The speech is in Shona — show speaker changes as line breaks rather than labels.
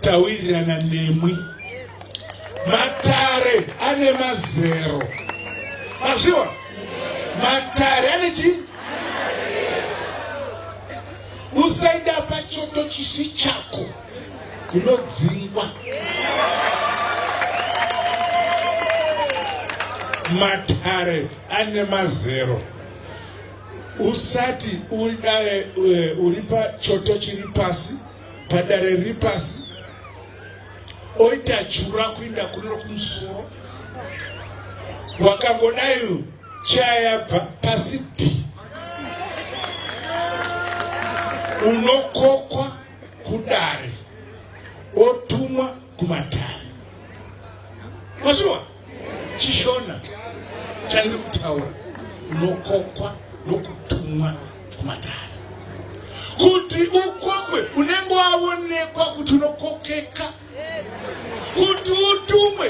Tawirirana nemwi. Matare ane mazero. Mazviwa? Matare ane chii? Usaenda pachoto chisi chako unodzingwa. Matare ane mazero. Usati udare eh, uri pachoto chiri pasi padare riri pasi oita chura kuinda kune rokumusoro wakangodai chayabva pasi d unokokwa kudare otumwa kumatare mazviwa chishona chandiri kutaura unokokwa nokutumwa kumatare kuti ukokwe unenge waonekwa kuti unokokeka kuti utumwe.